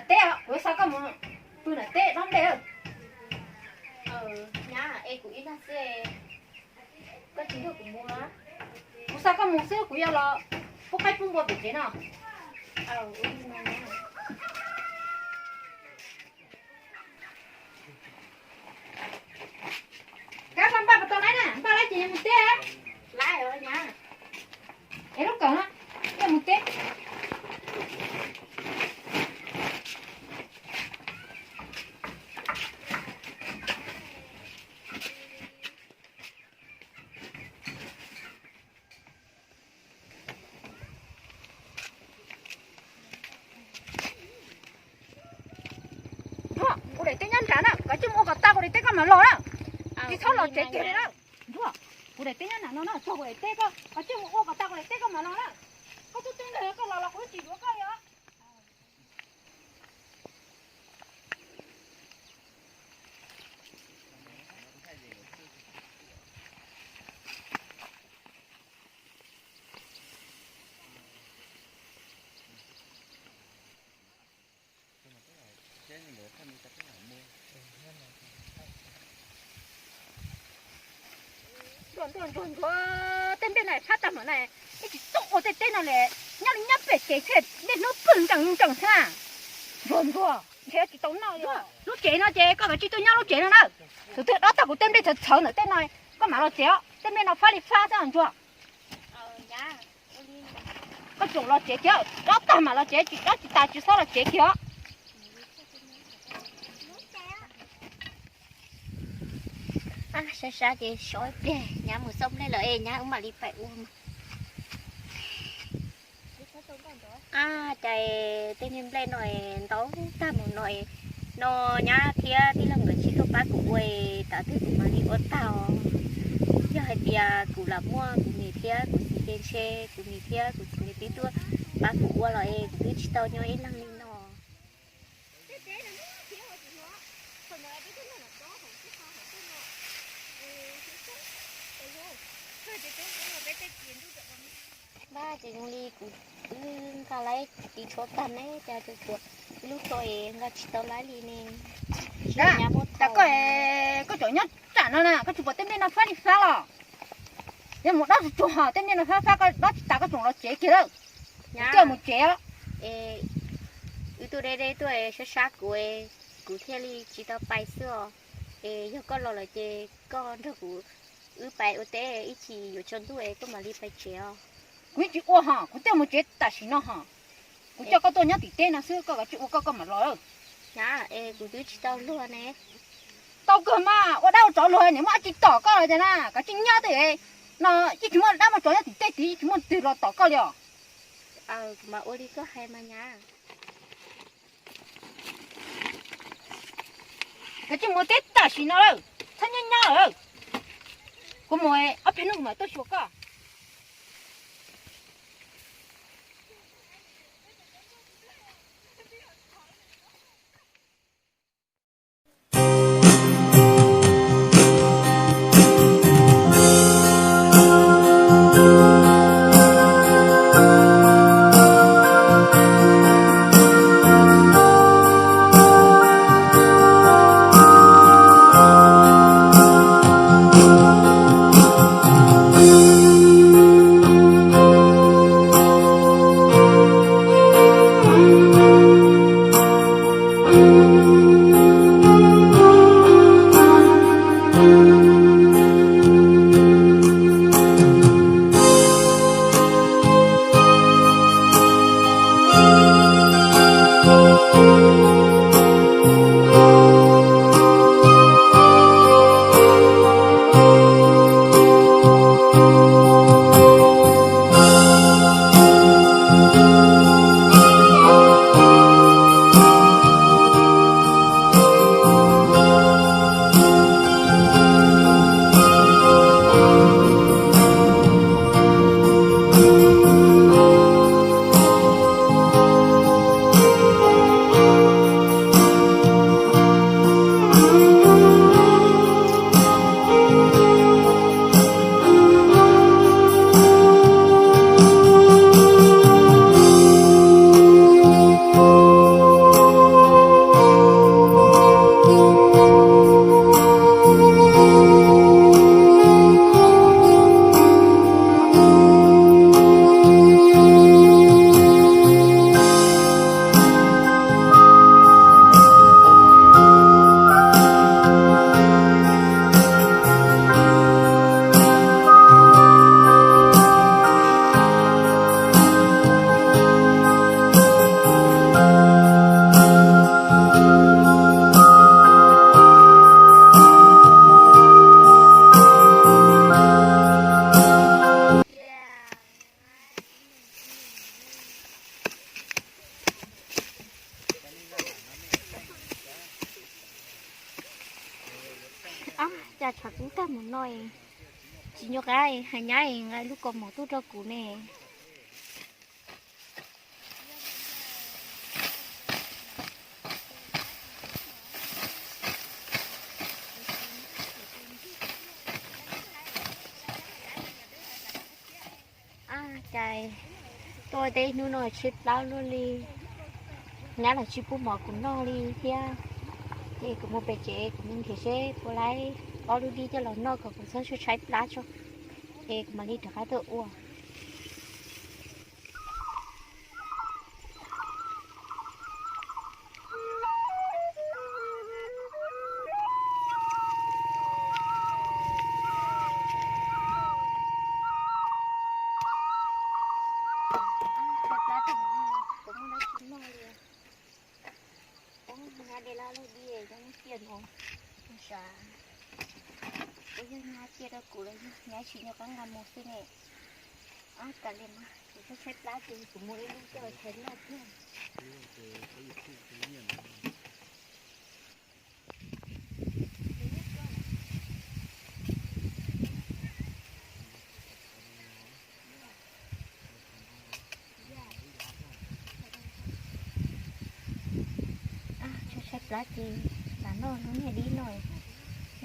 Teb, kuv xa koj mus pw nram teb dob nplej. Nyab, es kuv ib leeg xwb, koj tsis nrog kuv mus los? Kuv xa koj mus xwb, kuv yuav los pub qaib pub npua pem tsev no. Kab xa npaj pas tau laib na, npaj laib ces yog mus teb. Es lub kawm no, yog mus teb. Ntsuag, kuv daim teb nyob nrad na, koj coj mus ua kom tag kuv daim teb koj mam los na. Tsis txhob los tsev kiag li na. Ntsuag, kuv daim teb nyob nram no na, txog kuv daim teb koj, koj coj mus ua kom tag kuv daim teb koj mam los na. Koj twb teb nrog koj los los kuv yeej tsis yuav koj li os. Ntsuag, ntsuag, ntsuag, ntsuag, tej nplej no phab tag mam na, ib tsis txhob ua tej teb no li, nyob li nyob pem tsev thiaj niaj hnub pw nrees nrees thiab. Ntsuag, ntsuag, ntshe tsis tau noj li. Lub tsev no ces koj kav tsij tuaj nyob lub tsev no na. Thaum twg dob tag kuv tej nplej txhawv txhawv ntawm tej no, koj mam los tsev os, tej nplej no fab li fab xwb ntsuag. Koj tsoom los tsev kiag, dob tag mam los tsev, tsis dob tsis tas tsis txhob los tsev kiag os. Sab sab ces so ib pliag nyab mus xauj nplej lawm es nyab wb mam li pais ua. Ab, cas tej niag nplej no ntau tag mus no, no nyab thiab tij laug nkawd tsis tuaj pab kuv ua, tam twg kuv mam li ua tag. Yog hais tias kuv lam muaj kuv niam thiab kuv txiv ces ntshe kuv niam thiab kuv txiv nkawd twb tuaj pab kuv ua los es kuv twb tsis tau nyob ib leeg li no. Npaj ces zoo li kuv twb nqa laib tiv tshuav tag ne, cas tsuas tshuav ib lub tshuav es nqa tsis tau laib li ne. Koj tseem nyob tsam no na, koj tsis pom tej nplej no fab li fab los? Yog mus dob tsuag tsuag, tej nplej no fab fab, koj dob tsis tas koj tsoom los tsev kiag lawm. Kuv thiaj mus tsev os. Wb tuaj deb deb tuaj sab sab kuv, kuv thiaj li tsis tau pais xwb os. Es yog koj los lawm ces koj nrog kuv wb pais ua teb ib chim yuav tsaus ntuj es koj mam li pais tsev os. Kuv yeej tsis ua hos, kuv thiaj mus tsev tam sim no hos. Kuv coj koj tuaj nyob tim teb no xwb, koj kav tsij ua koj, koj mam los. Nyab, es kuv twb tsis tau luag ne. Tau kawg mas, ua dab ua tsov luag niam muaj dab tsi tom koj los cas na, kav tsij nyob twj no, yeej tsis muaj dab muaj tsov nyob tim tej tid, yeej tsis muaj twg los tom koj li os. Kuv mam ua li koj hais mas nyab. Kav tsij mus teb tam sim no lawm, txhob nyob nyob lawm. Kuv mus ob peb hnub kuv mam tuaj xyuas koj. Tag mus no, tsis nco qab hais nyab nqa lub kaus mom tuaj rau kuv ne. Cas tuaj teb hnub no tshaib plab luaj li, nyab los tsis pub mov kuv noj li thiab. Ces kuv mus pem tsev kuv mus nrhiav seb puas laib ob lub dib coj los noj kom kuv txhob tshaib plab tso, es kuv mam li rov qab tuaj ua. Nyab de laj lub dib coj mus cia no, sav, ua yog nyab cia rau kuv los yog nyab tsis nco qab nqa mus xwb ne. Ob, tas li mas kuv tshaib plab ces kuv mus ib lub coj tshais noj thiab. Tshaib plab ces lam noj lub niag dib no,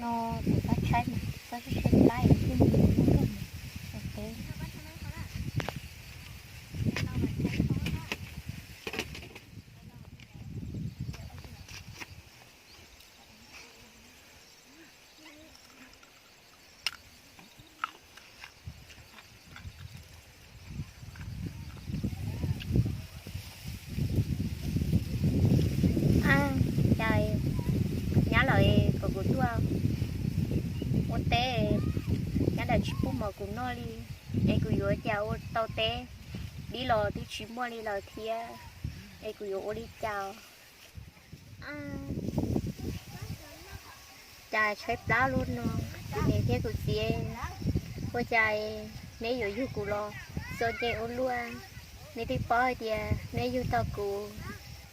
no kuv txhob tshaib mas txhob tshaib plab thiaj li mus noj teb. Cas nyab lawv kom kuv tuaj ua teb, nyab lawv tsis pub mov kuv noj li, es kuv yuav cas ua tau teb, dib los twb tsis muaj li lawm thiab, es kuv yuav ua li cas? Cas tshaib plab luaj no, kuv niam thiab kuv txiv, ua cas neb yuav yug kuv los txom nyem ua luaj? Neb twb paub hais tias neb yug tau kuv,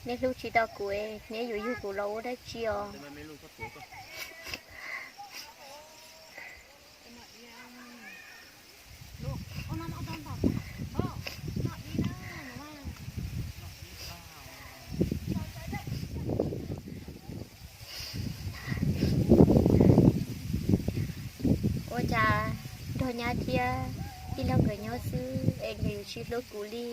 neb hlub tsis tau kuv, neb yuav yug kuv los ua dab tsi os? Ua cas nrog nyab thiab tij laug nkawd nyob xwb es nkawd yuav tsis hlub kuv li.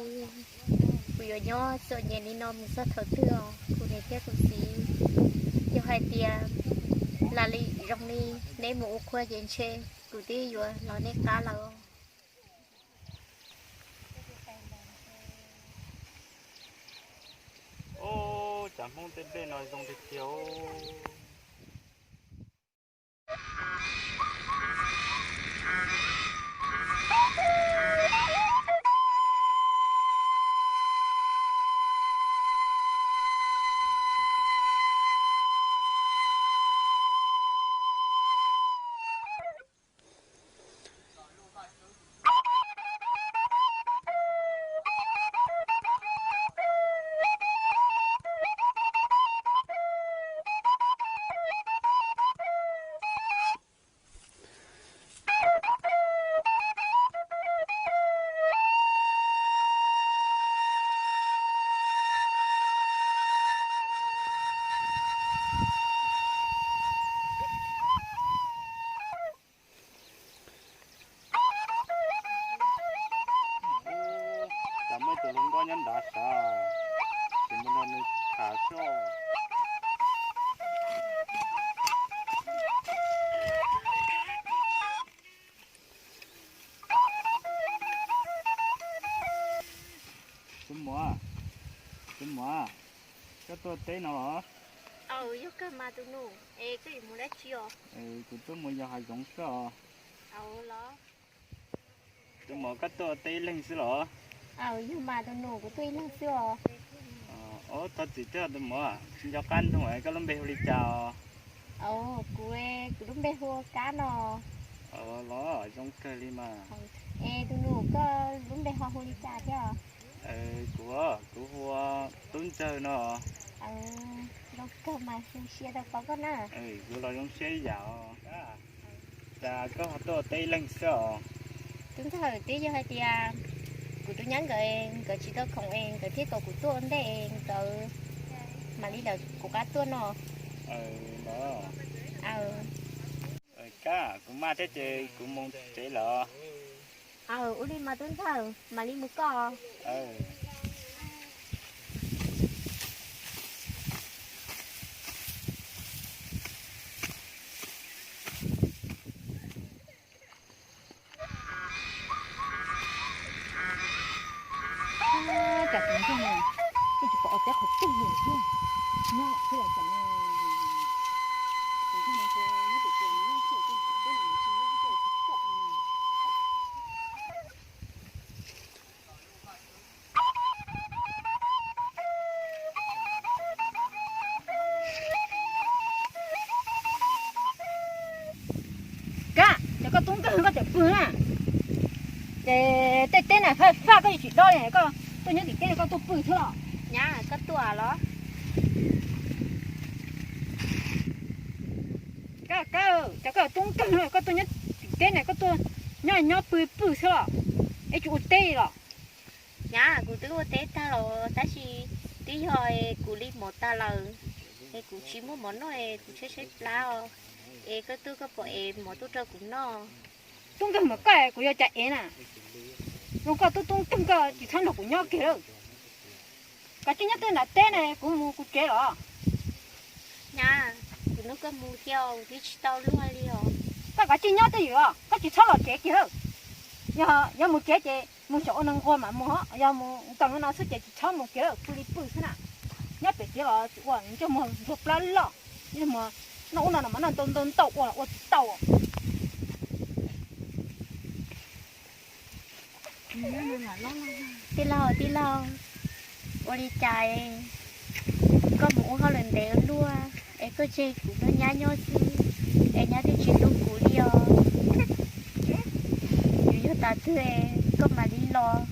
Kuv yuav nyob txom nyem li no mus txog thaum twg os kuv niam thiab kuv txiv? Yog hais tias lam li zoo li neb mus ua qhua ces ntshe kuv twb yuav los nej qab lawm. Ub, cas Hmoob tej nplej no zoo tiag tiag. Cas muaj tus hluas nkauj nyob nrad sav, ces mus nrog nws tham soj. Tus muam, tus muam, koj tuaj teb no los? Aw, yog kawg mas tus nus, es koj yuav mus dab tsi os? Kuv tuaj mus yos hav zoov xwb os. Aw los. Tus muam, koj tuaj teb ib leeg xwb los? Aw, yog mas tus nus, kuv tuaj ib leeg xwb os. Ov, thov txim thiab tus muam, tsis nco qab nug koj lub npe hu li cas os? Aw, kuv, kuv lub npe hu ua Kab no. Aw los, zoo kawg li mas. Es tus nus, koj lub npe ho hu li cas thiab? Kuv, kuv hu ua Tub Ntxawg no. Zoo kawg mas, zoo siab tau paub koj na. Kuv los zoo siab ib yam os. Cas koj ho tuaj teb ib leeg xwb os? Tub ntxawg, twb yog hais tias kuv tus nyab nkawd, nkawd tsis tau khoom es nkawd thiaj kom kuv tuaj ua ntej, nkawd mam li lawv kuv qab tuaj no. Aw, Kab, kuv maj thiab ces kuv mus tsev lawm. Aw, ua li mas tub ntxawg, mam li mus koj. Cas tus ntxawg no twb tsis pom ua teb qhov twg li thiab. Nyob xwb los cas, tus ntxawg no nyob pem tias nyob xwb, Kab, ces koj tub nkeeg koj tseem pw na. Ces tej teb na faj faj koj yuav tsis dob li, koj tuaj nyob tim teb koj tuaj pw xwb los? Nyab, koj tuaj los? Kab, Kab, ces koj tub nkeeg koj tuaj nyob tim teb na, koj tuaj nyob nyob pw pw xwb los? Es tsis ua teb los? Nyab, kuv twb ua teb tag los tab sis twb yog kuv li mov tas lawm, es kuv tsis muaj mov noj es kuv tshaib tshaib plab os. Es koj tuaj koj pom es mov tuaj rau kuv noj. Tub nkeeg mas koj, kuv yuav cas ev na. Zoo koj tub tub nkeeg koj tsis txhob nrog kuv nyob kiag lawm. Koj cia nyob twj nram teb ne, kuv mus kuv tsev los? Nyab, kuv nrog koj mus thiab, kuv twb tsis tau luag li os. Koj kav tsij nyob twj ywm os, koj tsis txhob los tsev kiag lawm. Yog yuav mus tsev ces mus xyaum ua neeg nquag mas mus, yog mus nkees no xwb ces tsis txhob mus kiag lawm, pw li pw xwb na. Nyob pem tsev los tsis ua, ntsej muag ntsuag plab loj, noj ub no no mas noj ntau ntau ntau ua los ua tsis tau. Tij laug, tij laug, ua li cas koj mus ua hauj lwm ntev luaj es koj tseg kuv nrog nyab nyob xwb, es nyab twb tsis hlub kuv li os. Yuav yog tas twg koj mam li los,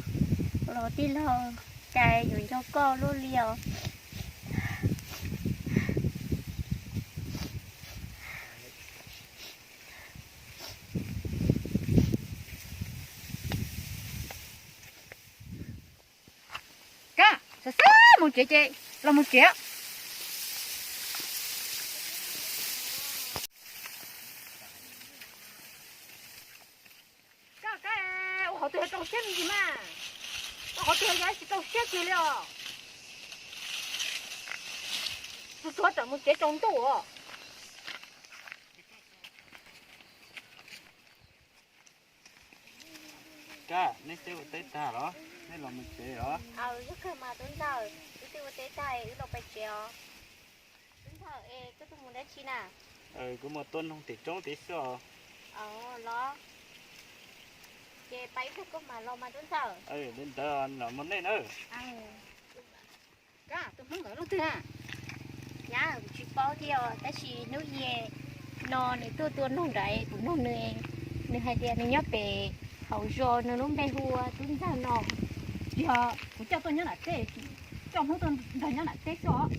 los tij laug, cas yuav nco koj luaj li os. Kab, xav xav mus tsev ces los mus tsev. Kab, Kab, ua qhov twg rau siab me ntsis mas, ua qhov twg yog tsis rau siab kiag li os. Tsuag tsuag tawm mus tsev tsaus ntuj os. Kab, neb twb ua teb tag los? Neb los mus tsev os. Aw, yog kawg mas tub ntxawg, wb twb ua teb tag, wb los pais tsev os. Tub ntxawg, es koj tuaj mus dab tsi na? Kuv mus tua noog tim roob tid xwb os. Los, ces pais ib pliag koj mam los mas tub ntxawg. Li ntawd los mus nej na. Kab, tus Hmoob ntawd leej twg na? Nyab, kuv tsis paub thiab os, tab sis hnub i no nws tuaj tua noog nrad, kuv nug nws, nws hais tias nws nyob pem hauv zos, nws lub npe hu ua Tub Ntxawg no. Tsis yog kuv coj tuaj nyob nram teb, coj Hmoob tuaj nrog nyob nram teb xwb os.